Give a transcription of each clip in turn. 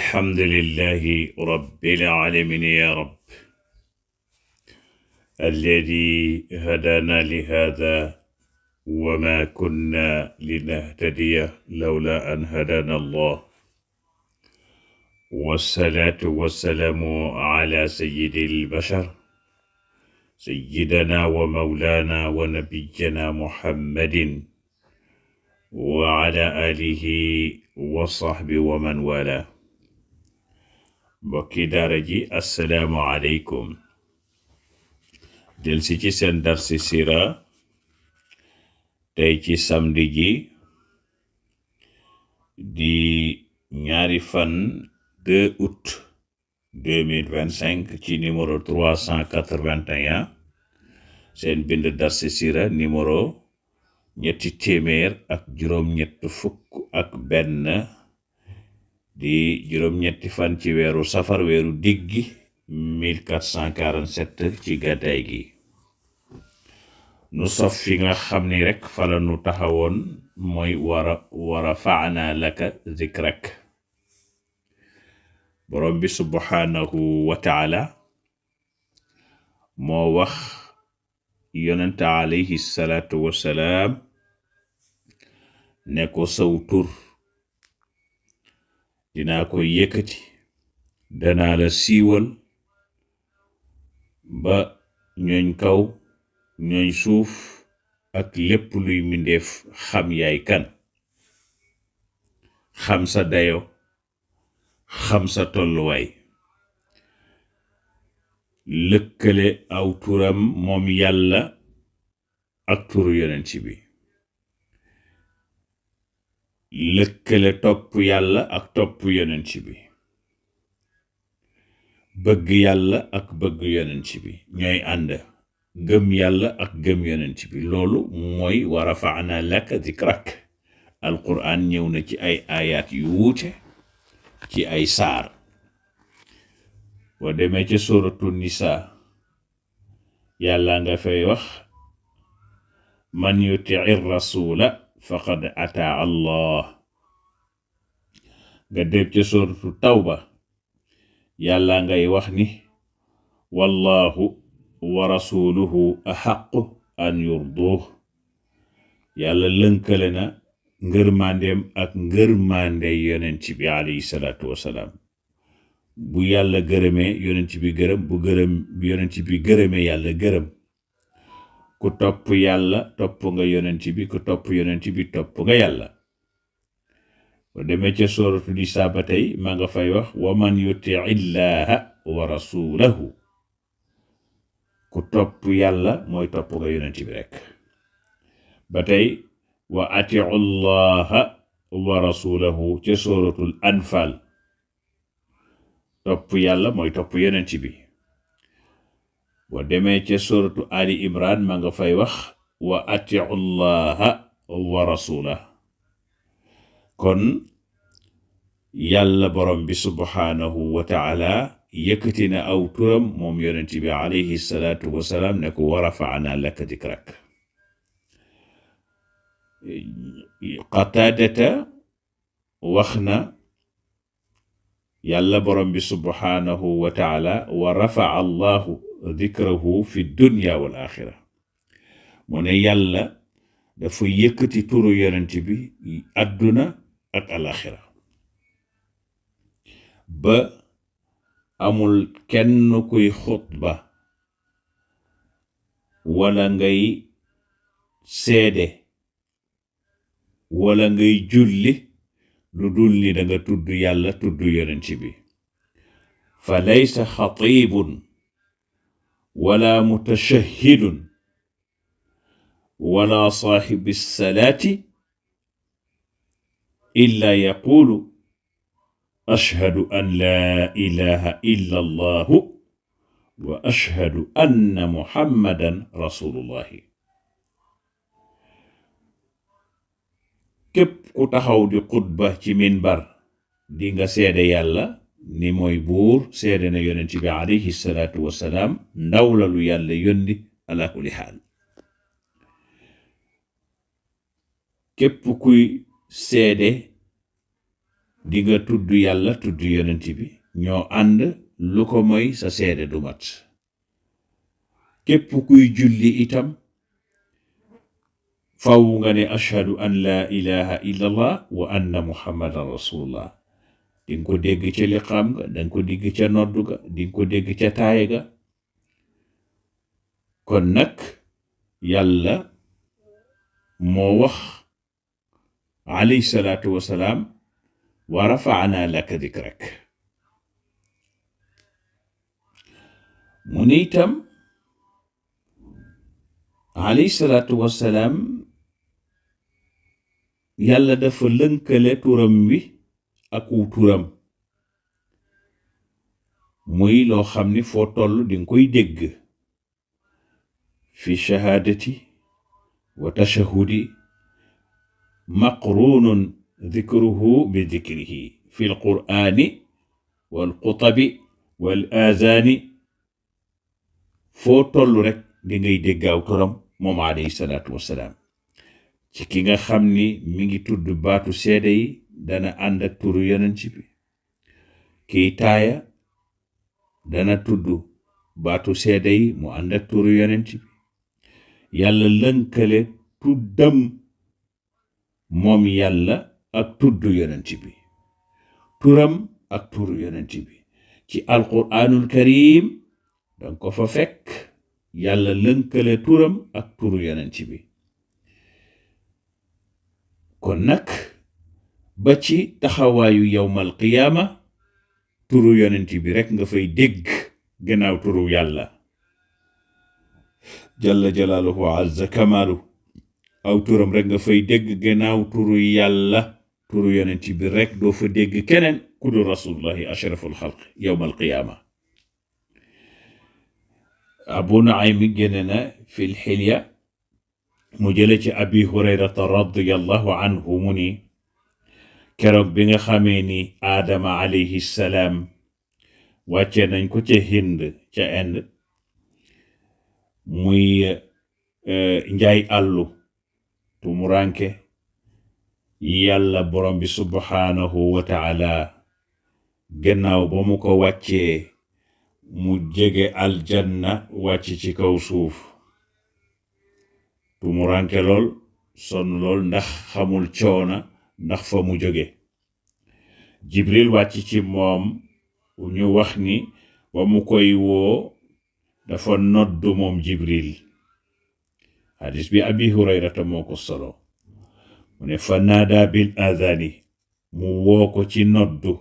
الحمد لله رب العالمين يا رب الذي هدانا لهذا وما كنا لنهتدي لولا أن هدانا الله والصلاة والسلام على سيد البشر سيدنا ومولانا ونبينا محمد وعلى آله وصحبه ومن والاه mbokki daara ji assalaamu aleykum del si ci seen darsi sira tey ci samedi ji di ñaari fan 2 août 2025 ci numéro 381 seen bind darsi sira numéro ñetti téeméer ak juróom-ñett fukk ak benn di juróom-ñetti fan ci weeru safar weeru diggi 1447 ci gàddaay gi nu sof fi nga xam ni rek fala nu taxawoon mooy wara faana laka zikrak borom bi subhanahu wa taala moo wax yonente alayhi salaatu wassalaam ne ko saw tur dinaa ko yëkkati danaa la siiwal ba ñooñ kaw ñooñ suuf ak lépp luy mindeef xam yaay kan xam sa dayo xam sa tolluwaay lëkkale aw turam moom yàlla ak turu yonent bi lëkkale topp yàlla ak topp yonent bi bëgg yàlla ak bëgg yonent bi ñooy ànd gëm yàlla ak gëm yonent bi loolu mooy wa rafa'na laka zikrak alquran ñëw na ci ay ayaat yu wuute ci ay saar boo demee ci suratu nisa yàlla nga fay wax man yuti'i rasula faqad ataa allah nga dem ci suratu tawba yàlla ngay wax ni wallahu wa rasuluhu ahaqqu an yurduh yàlla lënkale na ngërmandeem ak ngërmande yonent bi alayhi salaatu wassalaam bu yàlla gërëmee yonent bi gërëm bu yonent bi gërëmee yàlla gërëm ku topp yàlla topp nga yonent bi ku topp yonent bi topp nga yàlla boo demee ca sooratu Nisaa ba tey maa nga fay wax wa man yuti'i llaaha wa rasulahu ku topp yàlla mooy topp nga yonent bi rek ba tey wa ati'u llaaha wa rasulahu ca sooratul anfal topp yàlla mooy topp yonent bi boo demee ca suratu ali imran ma nga fay wax wa ati'u llaha wa rasulahu kon yàlla borom bi subhanahu wa ta'ala yëkkati na aw turam moom yonent bi alayhi salaatu wasalaam ne ko wa rafa'na laka zikrak qataadata wax na yàlla borom bi subhanahu wa ta'ala wa rafa'a allahu dhikrahu fi dunya wal axira mu ne yàlla dafa yëkkati turu yonent bi adduna ak alaxira ba amul kenn kuy xutba wala ngay seede wala ngay julli lu dul ni da nga tudd yàlla tudd yonent bi fa laysa xatibun wala mutashahhidun wala saaxibi salaati illa yaqulu ashhadu an laa ilaha illa allahu wa ashhadu anna muhammadan rasulullahi képp ku taxaw di xutba ci minbar di nga seede yàlla ni mooy buur seede na yonent bi alayhi salaatu wassalaam ndaw la lu yàlla yónni ala kulli xaal képp kuy seede di nga tudd yàlla tudd yonent bi ñoo ànd lu ko mooy sa seede du mat képp kuy julli itam faw nga ne ashhadu an la ilaha illa allah wa anna muhammadan rasulullah dinga ko dégg ca liqaam ga danga ko dégg ca noddu ga dinga ko dégg ca taaye ga kon nag yàlla moo wax alayhi salaatu wasalaam wa rafa'na laka dikrak mu ne itam alayhi salaatu wasalaam yàlla dafa lënkale turam wi ak wu turam muy loo xam ni foo toll dinga koy dégg fi shahaadati wa tashahudi maqrunun dhikruhu bi dhikrihi fi alqur'ani wal xutabi wal azaani foo toll rek di ngay déggaaw turam moom alayhi salaatu wassalaam ci ki nga xam ni mi ngi tudd baatu seede yi dana ànd ak turu yonent bi kiy taaya dana tudd baatu seede yi mu ànd ak turu yonent bi yàlla lënkale tuddam moom yàlla ak tudd yonent bi turam ak turu yonent bi ci alquraanul karim danga ko fa fekk yàlla lënkale turam ak turu yonent bi kon nag ba ci taxawaayu yawmal qiyaama turu yonent bi rek nga fay dégg gannaaw turu yàlla jalla jalaaluhu wa azza kamaalu aw turam rek nga fay dégg gannaaw turu yàlla turu yonent bi rek doo fa dégg keneen ku dul rasulullahi ashraful xalq yawmal qiyaama abu nuaym génne na fil xilya mu jële ci abi hurayrata radiyallahu anhu mu ni keroog bi nga xamee ni aadama alayhi salaam wàcce nañ ko ca Hind ca Inde muy njaay àllu tumuranke yàlla borom bi subhaanahu wa taala gannaaw ba mu ko wàccee mu jege aljanna wàcc ci kaw suuf tumuranke lool sonn lool ndax xamul coona ndax fa mu jóge jibril wàcc ci moom ñu wax ni ba mu koy woo dafa noddu moom jibril hadis bi abi hurayrata moo ko solo mu ne fa naada bil adani mu woo ko ci noddu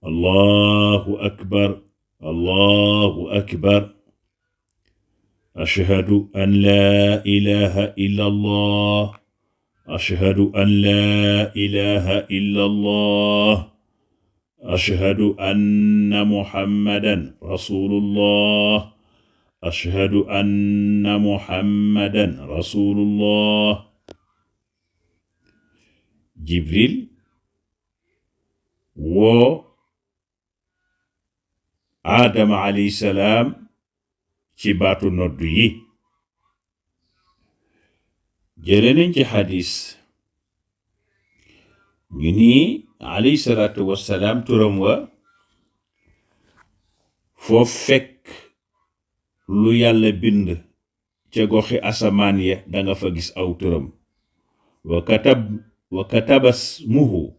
allahu akbar allahu akbar ashhadu an la ilaha illa allah ashhadu an la ilaha illa allah ashhadu anna muhammadan rasulullah ashhadu anna muhammadan rasulullah jibril woo aadama alayhi salaam ci baatu noddu yi jële nañ ci xadis ñu ni alayhi salaatu wassalaam turam wa foo fekk lu yàlla bind ca goxi asamaan ya danga fa gis aw turam wa kataba smuhu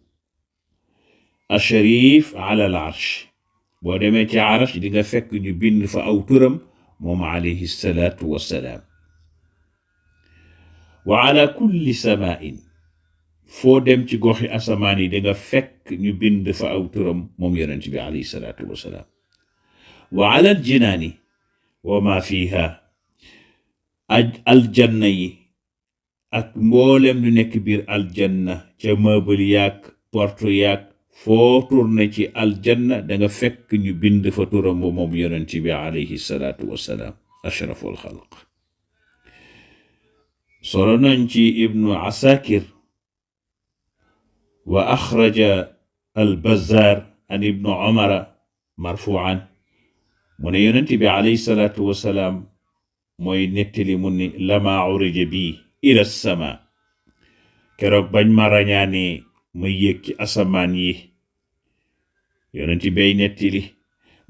asharif ala al arsh boo demee ci arsh di nga fekk ñu bind fa aw turam moom alayhi salaatu wassalaam wa ala kulli samaa'in foo dem ci goxi asamaan yi danga fekk ñu bind fa aw turam moom yonent bi alayhi salaatu wassalaam wa ala al jinaani wa ma fiha aljanna yi ak mboolem lu nekk biir aljanna ca meuble yaak porte yaak foo tourné ci aljanna danga fekk ñu bind fa turam moom yonent bi alayhi salaatu wassalaam ashraful xalq solo nañ ci ibnu asakir wa axraja al-Bazzaar an ibnu Umar marfu'an mu ne yonent bi alayhi salaatu wassalaam mooy nettali mu ni lama urija bi ila sama keroog bañ ma rañaane ma yéeg ci asamaan yi yonent bay nettali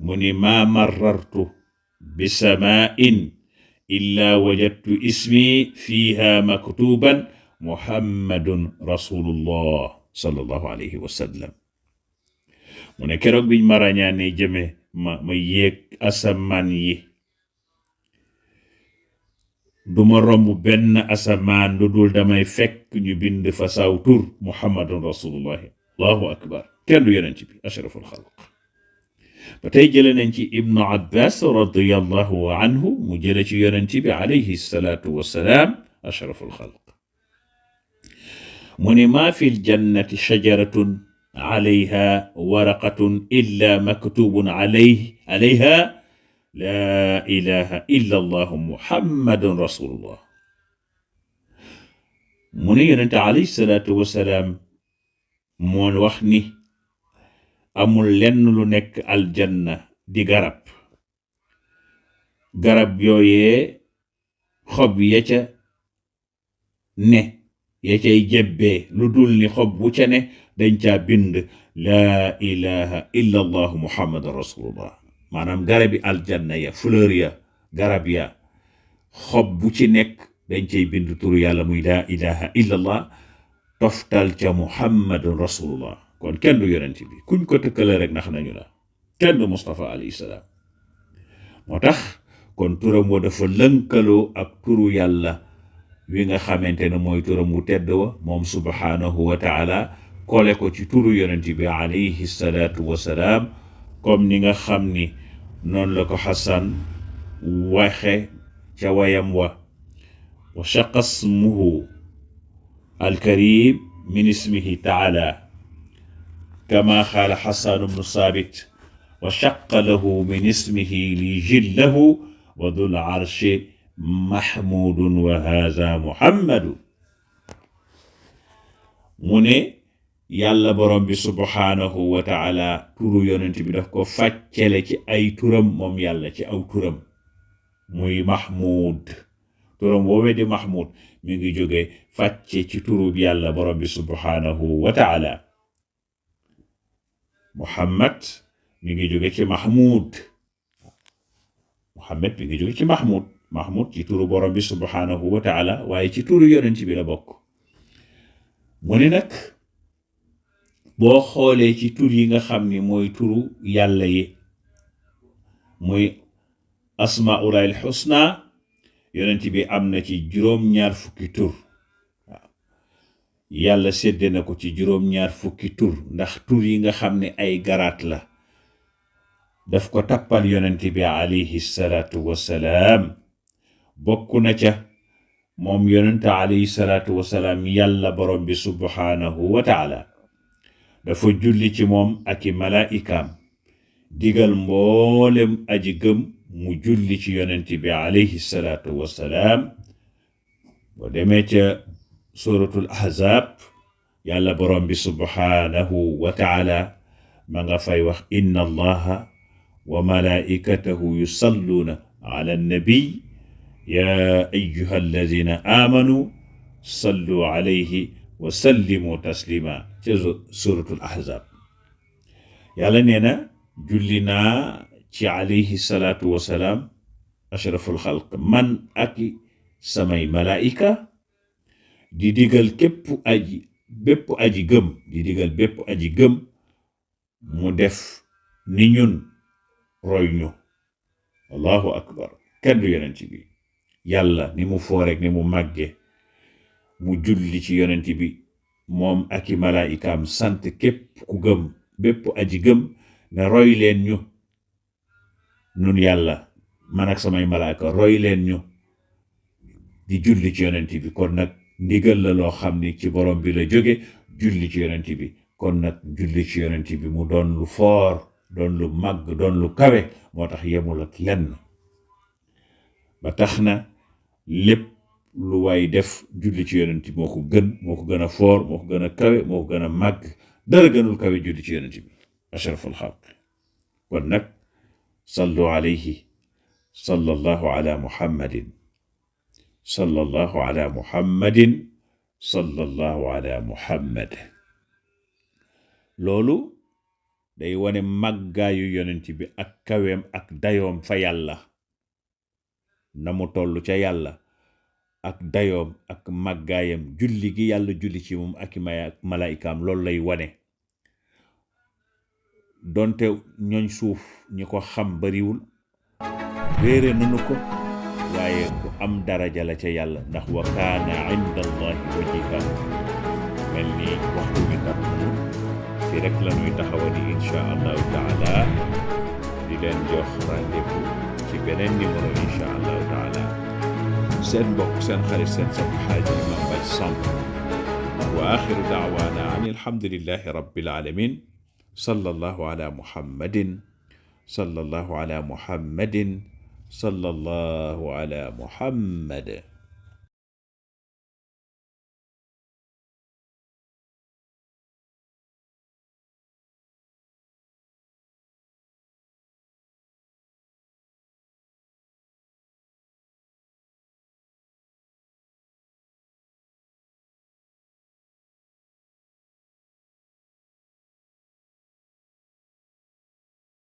mu ni maa marartu bi samaa'in illa wajadtu ismi fiha maktuban muhammadun rasulullah sallallahu alayhi wa sallam mu ne keroog biñ ma rañaane jëme ma yéeg asamaan yi duma romb benn asamaan lu dul damay fekk ñu bind fa saw tur muhammadun rasulullahi allahu akbar kenn du yonent bi ashraful xalq ba tey jële nañ ci ibnu abbas radiyallahu anhu mu jële ci yonent bi alayhi salaatu wassalaam ashraful xalq mu ni maa fi ljannati shajaratun alayha waraqatun illa maktubun alayha laa ilaha illa allahu muhammadun rasulullah mu ne yonente alayhi salaatu wasalaam moon wax ni amul lenn lu nekk aljanna di garab yooyee xob ya ca ne ya cay jebbee lu dul ni xob bu ca ne dañ caa bind laa ilaha illa allahu muhammadun rasulullah maanaam garabi aljanna ya fleur ya garab ya xob bu ci nekk dañ cay bind turu yàlla muy laa ilaha illallah toftal ca muhammadun rasulullah kon kenn du yonent bi kuñ ko tëkkale rek nax nañu la kenn du Mustafa alayhi salaam moo tax kon turam wa dafa lënkaloo ak turu yàlla wi nga xamante ne mooy turam wu tedd wa moom subhanahu wa taala kole ko ci turu yonent bi alayhi salaatu wasalaam comme ni nga xam ni noonu la ko Xasan waxe ca wayam wa shaqa ismuhu alkarim min ismihi taala kama qaala Xasan bnu Saabit wa shaqa lahu min ismihi li jillahu wa dul arshi mahmudun wa haza muhammadu mu ne yàlla borom bi subhanahu wa taala turu yonent bi daf ko fàccele ci ay turam moom yàlla ci aw turam muy mahmud turam woowee di mahmud mi ngi jóge fàcce ci turu yàlla borom bi subhanahu wa taala muhammad mi ngi jóge ci mahmud muhammad mi ngi jóge ci mahmud ci turu borom bi subhanahu wa taala waaye ci turu yonent bi la bokk mu ne nag boo xoolee ci tur yi nga xam ni mooy turu yàlla yi muy asmaullahil husna yonent bi am na ci juróom-ñaar fukki tur waaw yàlla sédde na ko ci juróom-ñaar fukki tur ndax tur yi nga xam ne ay garaat la daf ko tappal yonent bi alayhi salaatu wassalaam bokk na ca moom yonent alayhi salaatu wassalaam yàlla borom bi subhanahu wa taala dafa julli ci moom ak i malaa'ikaam digal mboolem aji gëm mu julli ci yonent bi alayhi salaatu wassalaam boo demee ca suratul ahzab yàlla borom bi subhanahu wa taala ma nga fay wax inna allaha wa malaa'ikatahu yusalluuna ala nabi ya ayyuha alladina amanu sallu alayhi wa sallimu taslima ca suratul ahzab yàlla nee na julli naa ci alayhi salaatu wasalaam ashraful xalq man ak samay malaa'ika di digal bépp aji gëm mu def ni ñun roy ñu allahu akbar kenn du yonent bi yàlla ni mu foorek ni mu màgge mu julli ci yonent bi moom ak i malaa'ikaam sant képp ku gëm bépp aji gëm ne roy leen ñu nun yàlla man ak samay malaaka roy leen ñu di julli ci yonent bi kon nag ndigal la loo xam ni ci borom bi la jóge julli ci yonent bi kon nag julli ci yonent bi mu doon lu foor doon lu màgg doon lu kawe moo tax yemul ak lenn ba tax na lépp lu waay def julli ci yonent bi moo ko gën a foor moo ko gën a kawe moo ko gën a màgg dara gënul kawe julli ci yonent bi ashraful xalq kon nag sallu alayhi sallallahu ala muhammadin sallallahu ala muhammadin sallallahu ala muhammad loolu day wane màggaayu yonent bi ak kaweem ak dayoom fa yàlla, na mu toll ca yàlla ak dayoom ak màggaayam, julli gi yàlla julli ci moom ak malaayikaam loolu lay wane. donte ñooñ suuf ñi ko xam bariwul, réere nanu ko, waaye ku am daraja la ca yàlla, ndax wa kaana inda allahi wajiha. mel ni waxtu bi dab nanu fi rek la ñuy taxawani insha allahu taala, di leen jox rendez-vous ci beneen numéro insha allahu taala. seen mbokk seen xarit seen sab xaaji Imam Bathie Samb, wa axiru daawaana an alhamdulillahi rabbil alamin. sallallahu ala muhammadin sallallahu ala muhammadin sallallahu ala muhammad.